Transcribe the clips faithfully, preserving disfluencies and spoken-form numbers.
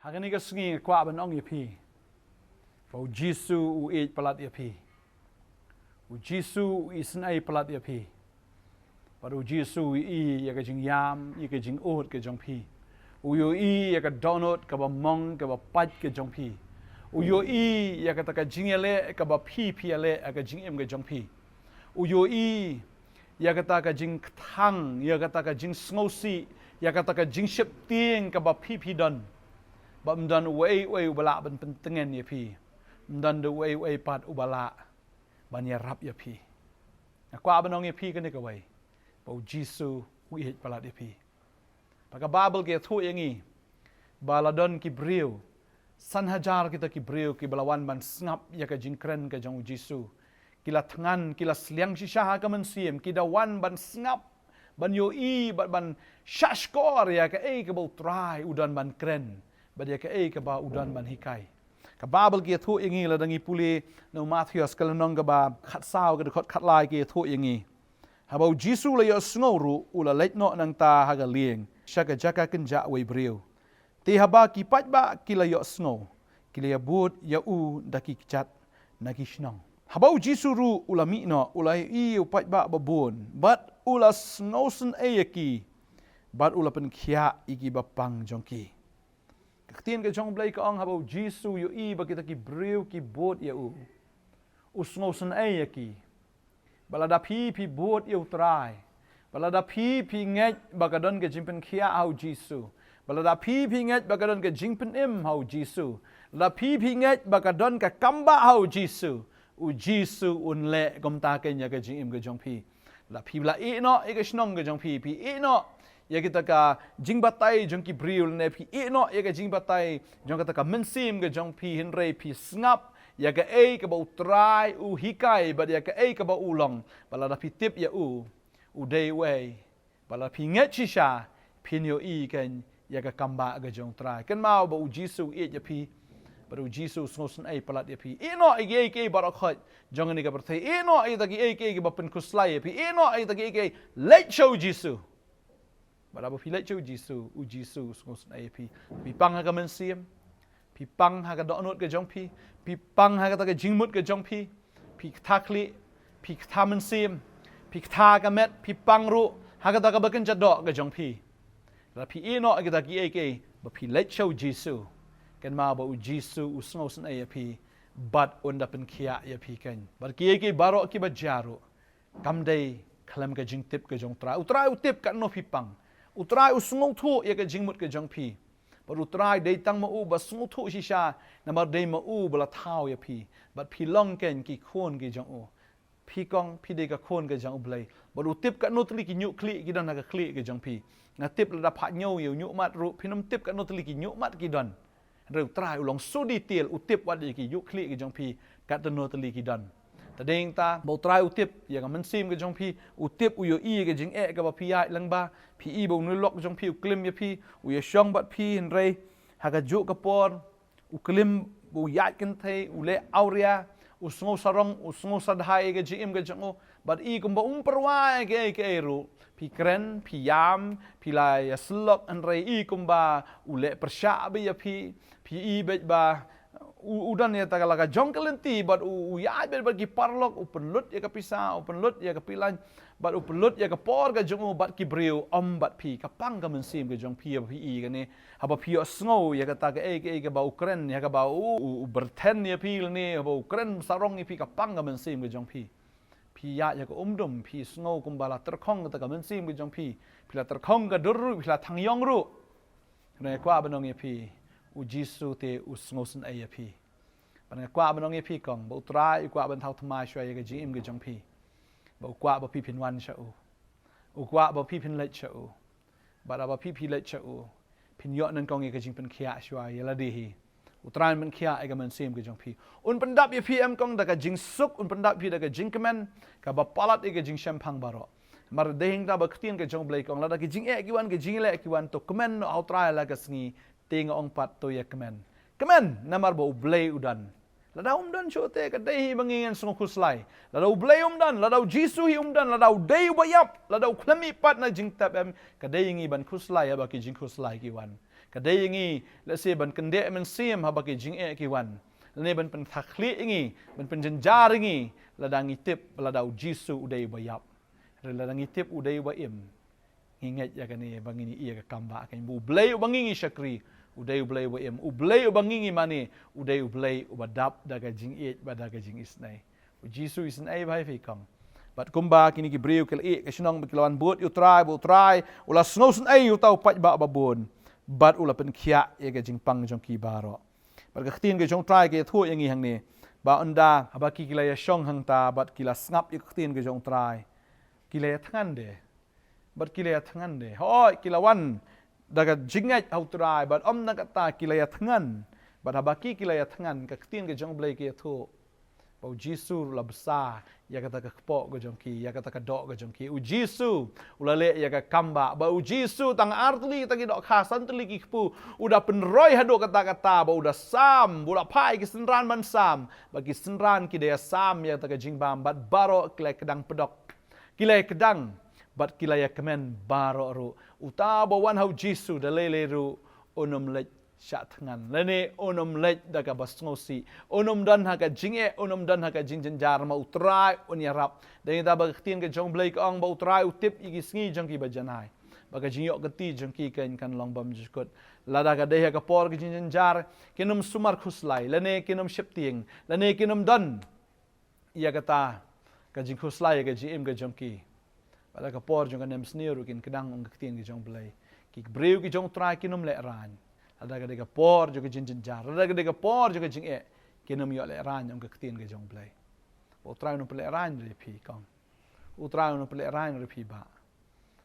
Ha kane ka sngi nga kwah ban ong ïa phi ba u Jisu u ïeit palat ïa phi. U Jisu u isynei palat ïa phi. Bad u Jisu u ïohi ïa ka jingïam, ïa ka jingud ka jong phi. U ïohi ïa ka dohnud kaba mong kaba pait ka jong phi. U ïohi ïa kata ka jingïaleh kaba phi phi ïaleh ha ka jingim ka jong phi. U ïohi ïa kata ka jingkthang, ïa kata ka jingsngewsih, ïa kata ka jingsheptieng kaba phi phi don. Ba ym don uei uei uba lah ban pyntngen ïa phi. Ym don da uei uei pat uba lah ban ïarap ïa phi. Nga kwah ban ong ïa phi kane kawei, ba u Jisu u ïeit palat ïa phi. Ba ka Baibl ka ïathuh ïa ngi ba la don ki briew san hajar kita ki briew kiba la wan ban sngap ïa ka jingkren ka jong u Jisu. Ki la thngan, ki la sliang shisha ha ka mynsiem, ki da wan ban sngap, ban ïohi bad ban shahshkor ïa kaei kaba u Trai u don ban kren, bad ïa kaei kaba u don ban hikai. Ka Baibl ka ïathuh ïa ngi, lada ngi pule na u Mathaios ka lynnong kaba khatsaw, ka dkhot khatlai, ka ïathuh ïa ngi: Haba u Jisu u la ïohsngew ruh, u la leit noh nangta ha ka lieng sha ka jaka kynjah uwei u briew. Te haba ki paidbah ki la ïohsngew, ki la ïabud ïa u da ki kjat na ki shnong. Haba u Jisu ruh u la mih noh, u la ïohi ïa u paidbah babun, bad u la sngewsynei ïa ki, bad u la pynkhiah ïa ki bapang jong ki. Ka ktien ka jong u Blei ka ong, haba u Jisu u ïohi ba kita ki briew ki bud ïa u, u sngewsynei ïa ki. Ba lada phi phi bud ïa u Trai, ba lada phi phi ngeit ba ka don ka jingpynkhiah ha u Jisu, ba lada phi phi ngeit ba ka don ka jingpynim ha u Jisu, lada phi phi ngeit ba ka don ka kambah ha u Jisu, u Jisu un leh kumta keiñ ïa ka jingim ka jong phi. Lada phi la ïeh noh ïa ka shnong ka jong phi, phi ïeh noh ïa kita ka jingbatai jong ki briew, lane phi ïeh noh ïa ka jingbatai jong kata ka mynsiem ka jong phi, hynrei phi sngap ïa kaei kaba u Trai u hikai bad ïa kaei kaba u long, ba lada phi tip ïa u, u dei uei, ba lada phi ngeit shisha, phin ïohi keiñ ïa ka kambah ka jong u Trai. Kynmaw ba u Jisu u ïeit ïa phi, bad u Jisu u sngewsynei palat ïa phi. Ïeh noh ïa kiei kiei baroh khoit jong kane ka pyrthei. Ïeh noh ïa kita kiei kiei kiba pynkhuslai ïa phi. Ïeh noh ïa kita kiei kiei. Leit sha u Jisu. Bad haba phi leit sha u Jisu, u Jisu u sngewsynei ïa phi. Phi pang ha ka mynsiem, phi pang ha ka dohnud ka jong phi, phi pang ha kata ka jingmut ka jong phi, phi ktah khlieh, phi ktah mynsiem, phi ktah ka met, phi pang ruh ha kata kaba kynja doh ka jong phi. Lada phi ïeh noh ïa kita kiei kiei, ba phi leit sha u Jisu, kynmaw ba u Jisu u sngewsynei ïa phi, bad un da pynkhiah ïa phi keiñ. Bad kiei kiei baroh kiba jia ruh, kam dei khlem ka jingtip ka jong u Trai. U Trai u tip katno phi pang. U Trai u sngewthuh ïa ka jingmut ka jong phi. Bad u Trai dei tang ma u ba sngewthuh shisha, namar dei ma u ba la thaw ïa phi. Bad phi long keiñ ki khun ki jong u. Phi kong, phi dei ka khun ka jong u Blei. Bad u tip katno tylli ki ñiuhkhlieh ki don ha ka khlieh ka jong phi. Nga tip lada phah ñiew ïa u ñiuhmat ruh, phin ym tip katno tylli ki ñiuhmat ki don. Hynrei u Trai u long so detail, u tip wat ïa ki ñiuhkhlieh ki jong phi katno tylli ki don. Te dei nangta ba u Trai u tip ïa ka mynsiem ka jong phi, u tip, u ïohi ïa ka jingeh kaba phi ïaid lyngba, phi i ba une u lok jong phi u klim ïa phi, u ïashong bad phi, hynrei ha kajuh ka por u klim, u ïaid kynthei, u leh awria, u sngewsarong, u sngewsadha ïa ka jingim ka jong u, bad i kumba um pyrwa ïa kaei kaei ruh. Phi kren, phi ïam, phi la ïasyllok, hynrei i kumba u leh pyrshah beit ïa phi, phi i beit ba u, u don ïa kata ka la ka jong ka lynti, bad u, u ïaid beit bad ki paralok, u pynlut ïa ka pisa, u pynlut ïa ka pilan, bad u pynlut ïa ka por ka jong u bad ki briew, ym bad phi. Ka pang ka mynsiem ka jong phi haba phi i kane, haba phi ïohsngew ïa kata kaei kaei kaba u kren, ïa kaba u, u, u byrthen ïa phi lane, haba u kren sarong ïa phi, ka pang ka mynsiem ka jong phi. Phi ïaid ha ka umdum, phi sngew kumba la tyrkhong kata ka mynsiem ka jong phi, phi la tyrkhong ka dur ruh, phi la thang ïong ruh. Nga kwah ban ong ïa phi, u Jisu te u sngewsynei ïa phi. Bad nga kwah ban ong ïa phi kong, ba u Trai u kwah ban thaw thymmai shuwa ïa ka jingim ka jong phi. Ba u kwah ba phi phin wan sha u. U kwah ba phi phin leit sha u. Bad haba phi phi leit sha u, phin ïoh nyngkong ïa ka jingpynkhiah shuwa ïa lade hi. U Trai un pynkhiah ïa ka mynsiem ka jong phi. Un pyndap ïa phi, em kong, da ka jingsuk, un pyndap ïa phi da ka jingkmen kaba palat ïa ka jingshemphang baroh. Namar dei hangta ba ka ktien ka jong u Blei ka ong, lada ki jingeh ki wan, ki jingïaleh ki wan, to kmen noh ha u Trai la ka sngi. Te nga ong pat, to ïa kmen. Kmen, namar ba u Blei u don. Lada um don shuh te ka dei hi ba ngin sngewkhuslai. Lada u Blei um don, lada u Jisu hi um don, lada u dei uba ïap, lada u khlem mihpat na jingtep, em, ka dei ïa ngi ban khuslai haba ki jingkhuslai ki wan. Ka dei ïa ngi lehse ban kyndeh mynsiem haba ki jingeh ki wan, lane ban pynthakhlih ïa ngi, ban pynjynjar ïa ngi, lada ngi tip lada U Jisu u dei uba ïap. Hynrei lada ngi tip u dei uba im, ngi ngeit ïa kane ba ngin ïoh ïa ka kam ba kein, ba U Blei uba ngi ngi shakri u dei U Blei uba im, U Blei uba ngi ngi mane u dei U Blei uba dap da ka jingïeit bad da ka jingisynei. U Jisu u isynei bha ïa phi kong. Bad kumba kine ki briew ki la ïeh ka shnong bad ki la wan bud ïa U Trai, bad U Trai u la sngewsynei ïa uta u paidbah babun, bad u la pynkhiah ïa ka jingpang jong ki baroh. Bad ka ktien ka jong U Trai ka ïathuh ïa ngi hangne ba ynda haba ki ki la ïashong hangta bad ki la sngap ïa ka ktien ka jong U Trai, ki la ïathngan de. Bad ki la ïathngan de. Hooid, ki la wan da ka jingngeit ha U Trai, bad ym na kata ki la ïathngan. Bad haba ki ki la ïathngan, ka ktien ka jong U Blei ka ïathuh ba U Jisu u la bsa ïa kata ka kpoh ka jong ki, ïa kata ka doh ka jong ki. U Jisu u la leh ïa ka kam ba, ba U Jisu tang ar tylli kita ki dohkha, san tylli ki kpu, u da pynroi haduh katta katta, ba u da sam, ba u la phah ïa ki synran ban sam, ba ki synran ki da ïasam ïa kata ka jingbam, bad baroh ki la ïakdang pdok. Ki la ïakdang bad ki la ïakmen baroh ruh. Uta uba wan ha U Jisu da lei lei ruh un ym leit shah thngan, lane un ym leit da kaba sngewsih, un ym don ha ka jingeh, un ym don ha ka jingjynjar, namar U Trai un ïarap. Dei na kata ba ka ktien ka jong U Blei ka ong ba U Trai u tip ïa ki sngi jong ki ba janai, ba ka jingïoh kynti jong ki kan, kan long bymjukut. Lada ka dei ha ka por ka jingjynjar, kin ym sumar khuslai, lane kin ym sheptieng, lane kin ym don ïa kata ka jingkhuslai ïa ka jingim ka jong ki. Bad ha ka por jong ka nemsniew ruh kin kdang, ong ka ktien ka jong U Blei. Ki briew ki jong U Trai kin ym lehraiñ. Lada ka dei ka por jong ka jingjynjar, lada ka dei ka por jong ka jingeh, kin ym ïoh lehraiñ, ong ka ktien ka jong U Blei. Ba U Trai un ym pynlehraiñ ruh ïa phi kong. U Trai un ym pynlehraiñ ruh ïa phi bah.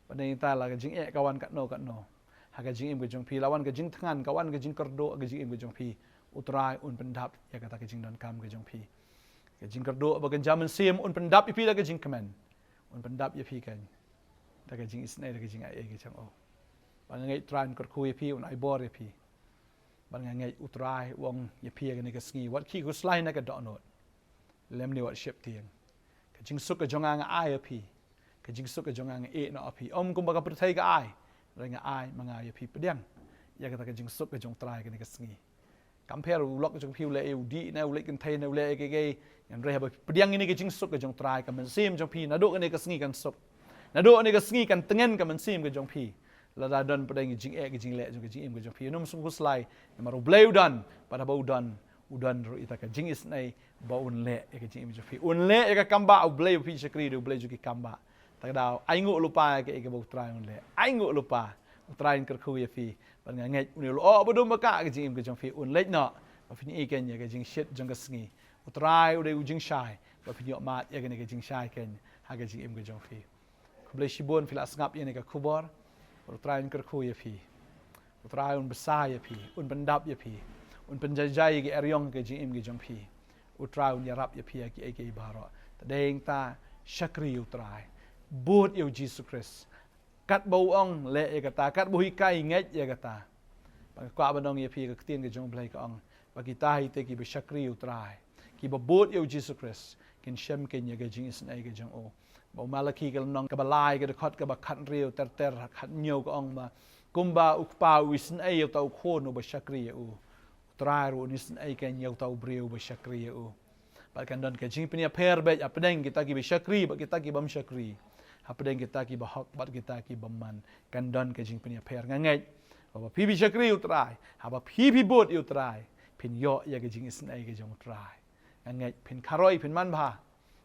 Bad na kata la ka jingeh ka wan katno katno ha ka jingim ka jong phi, la wan ka jingthngan, ka wan ka jingkyrduh ha ka jingim ka jong phi, U Trai un pyndap ïa kata ka jingdonkam ka jong phi. Ka jingkyrduh ba kynja mynsiem un pyndap ïa phi da ka jingkmen. Un pyndap ïa phi kan da ka jingisynei, da ka jingai ei ka jong u. Bad nga ngeit U Trai un kyrkhu ïa phi, un ai bor ïa phi. Bad nga ngeit U Trai u ong ïa phi ha kane ka sngi, wat khih khuslai na ka dohnud, lymne wat sheptieng. Ka jingsuk ka jong nga nga ai ïa phi. Ka jingsuk ka jong nga nga ïeh noh ïa phi. Ym kumba ka pyrthei ka ai, hynrei nga ai ma nga ïa phi. Pdiang ïa kata ka jingsuk ka jong U Trai ha kane ka sngi. Kam pher u lok jong phi u leh ei, u dih ne u leh kynthei ne u leh ei, kei kei, hynrei haba pdiang ïa kane ka jingsuk ka jong U Trai, ka mynsiem jong phi naduh kane ka sngi kan suk. Naduh kane ka sngi kan tngen ka mynsiem ka jong phi. Lada don pdeng ka jingeh ka jingleh jong ka jingim ka jong phi, ym sngewkhuslai, namar U Blei u don. Bad haba u don, u don ruh ïa kata ka jingisynei ba un leh ïa ka jingim jong phi. Un leh ïa ka kam ba U Blei ba phi shakri, dei U Blei jong ki kam ba. Ta ka daw, ainguh lypa ïa kaei kaba U Trai un leh. Ainguh lypa. U Trai un kyrkhu ïa phi. Bad nga ngeit un ïaleh ba dum ba ka, ka jingim ka jong phi un leit noh. Ba phin ïohi kan ïa ka jingshit jong ka sngi. U Trai u dei u jingshai. Ba phin ïoh mad ïa kane ka jingshai kan ha ka jingim ka jong phi. Khublei shibun phi la sngap ïa kane ka khubor. U Trai un kyrkhu ïa phi. U Trai un bsa ïa phi, un pyndap ïa phi, un pynjaijai ïa ki eriong ka jingim ka jong phi. U Trai un ïarap ïa phi ha kiei kiei baroh. Te dei nangta shakri ïa U Trai. Bud ïa U Jisu Khrist. Katba u ong leh ïa kata, katba u hikai ngeit ïa kata. Bad nga kwah ban ong ïa phi, ka ktien ka jong U Blei ka ong ba kita hi te kiba shakri ïa U Trai, kiba bud ïa U Jisu Khrist, kin shem kan ïa ka jingisynei ka jong u. Ba u Malaki ka lynnong kaba lai, ka dkhot kaba khathynriew, ter ter khathynñiew ka ong ba kumba u kpa u isynei ïa uta u khun uba shakri ïa u, U Trai ruh un isynei kan ïa uta u briew uba shakri ïa u. Bad kan don ka jingpynïapher beit hapdeng kita kiba shakri bad kita ki bym shakri, hapdeng kita kiba hok bad kita ki bymman. Kan don ka jingpynïapher. Nga ngeit ba haba phi phi shakri ïa U Trai, haba phi phi bud ïa U Trai, phin ïoh ïa ka jingisynei ka jong U Trai. Nga ngeit phin kharoi, phin manbha.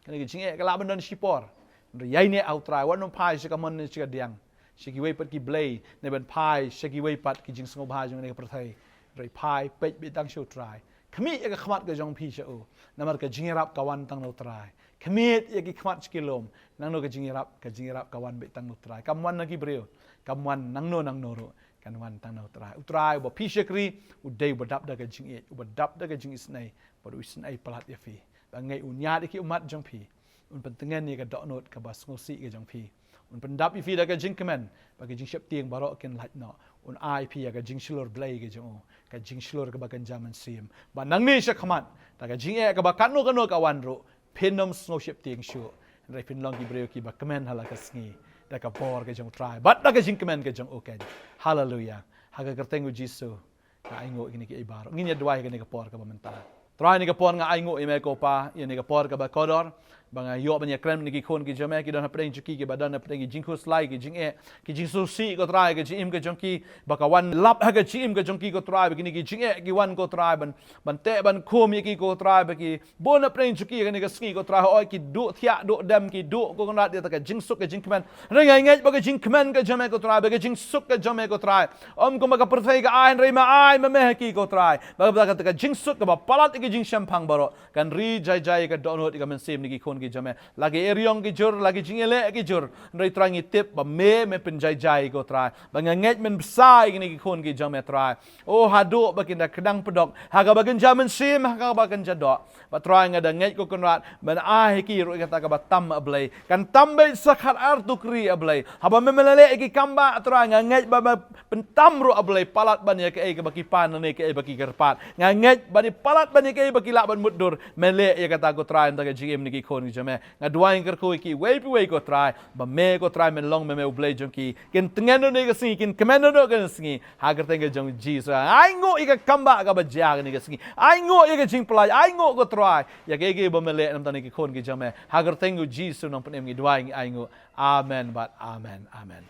Kane ka jingeh ka lah ban don shipor, hynrei ïaineh ha U Trai. Wat nym phai sha ka mon ne sha ka diang, sha kiwei pat ki blei, ne ban phai sha kiwei pat ki jingsngewbha jong kane ka pyrthei. Hynrei phai peit beit tang sha U Trai. Khmih ïa ka khmat ka jong phi sha u, namar ka jingïarap ka wan tang na U Trai. Khmih ïa ki khmat sha ki lum. Nangno ka jingïarap? Ka jingïarap ka wan beit tang na U Trai. Kam wan na ki briew, kam wan nangno nangno ruh, kan wan tang na U Trai. U Trai uba phi shakri, u dei uba dap da ka jingïeit, uba dap da ka jingisynei, bad u isynei palat ïa phi. Ba ngeit un ïaid ïa ki ummat jong phi, un pyntngen ïa ka dohnud kaba sngewsih ka jong phi. Un pyndap ïa phi da ka jingkmen, ba ka jingsheptieng baroh kin lait noh. Un ai phi ïa ka jingshlur Blei ka jong u, ka jingshlur kaba kynja mynsiem. Ba nangne sha khmat, da ka jingeh kaba katno katno ka wan ruh, phin ym sngew sheptieng shuh. Hynrei phin long ki briew kiba kmen ha la ka sngi da ka bor ka jong U Trai bad da ka jingkmen ka jong u kan. Haleluia. Ha ka kyrteng u Jisu nga ainguh ïa kine kiei baroh. Ngin ïa duwai ha kane ka por kaba mynta. Trai, ha kane ka por nga ainguh ïa me ko Pa, ïa kane ka por kaba kordor, ba nga ïoh ban ïakren bad kine ki khun ki jong me ki don hapdeng jong ki, kiba don hapdeng ki jingkhuslai, ki jingeh, ki jingsngewsih ko Trai, ka jingim ka jong ki, ba ka wan lap ha ka jingim ka jong ki ko Trai, ba kine ki jingeh ki wan ko Trai, ban, ban teh ban khum ïa ki ko Trai, ba ki bun hapdeng jong ki ha kane ka sngi ko Trai, hooid ki duh thiah duh dem, ki duh ko Kynrad ïa kata ka jingsuk ka jingkmen. Hynrei nga ngeit ba ka jingkmen ka jong me ko Trai, ba ka jingsuk ka jong me ko Trai, ym kumba ka pyrthei ka ai, hynrei me ai ma me ha ki ko Trai, ba ka, ba ka, ka jingsuk kaba palat ïa ka jingshemphang baroh, kan ri jai jai ïa ka dohnud ïa ka mynsiem na ki khun ki jong me. La ki eriong ki jur, la ki jingïaleh ki jur, hynrei Trai ngi tip ba me, me pynjai jai ko Trai. Ba nga ngeit men bsa ïa kine ki khun ki jong me Trai. O, haduh ba kin da kdang pdok ha kaba kin ja mynsiem, ha kaba kin ja doh. Ba Trai nga da ngeit ko Kynrad, men ai ha ki ruh ïa kata kaba tam, A Blei. Kan tam beit sa khatar tukri, A Blei. Haba me, me la leh ïa ki kambah Trai, nga ngeit ba me pyntam ruh, A Blei, palat ban ïa kaei kaba ki pan ne kaei ba ki kyrpad. Nga ngeit ban ïa palat ban ïa kaei ba ki lah ban mutdur, me leh ïa kata ko Trai, na ka jingim na ki khun ki jong me. Nga duwai kyrkhu ïa kiwei pa kiwei ko Trai, ba me ko Trai men long me, me U Blei jong ki. Kin tngen noh ïa ka sngi, kin kmen noh ïa ka sngi. Ha ka kyrteng ka jong Jisu. Ainguh ïa ka kambah kaba jia ha kane ka sngi. Ainguh ïa ka jingpyllait. Ainguh ko Trai ïa kaei kaei ba me leh na ka bynta ki khun ki jong me. Ha ka kyrteng ka jong U Jisu Nongpynim ngi duwai, ngi ainguh. Amen bad amen. Amen.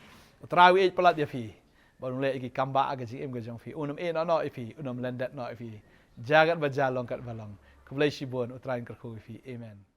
U Trai u ïeit palat ïa phi. Bad un leh ïa ki kambah ha ka jingim ka jong phi. Un ym ïehnoh noh ïa phi. Un ym lyndet noh ïa phi. Jia katba jia, long katba long. Khublei shibun, U Trai un kyrkhu ïa phi. Amen.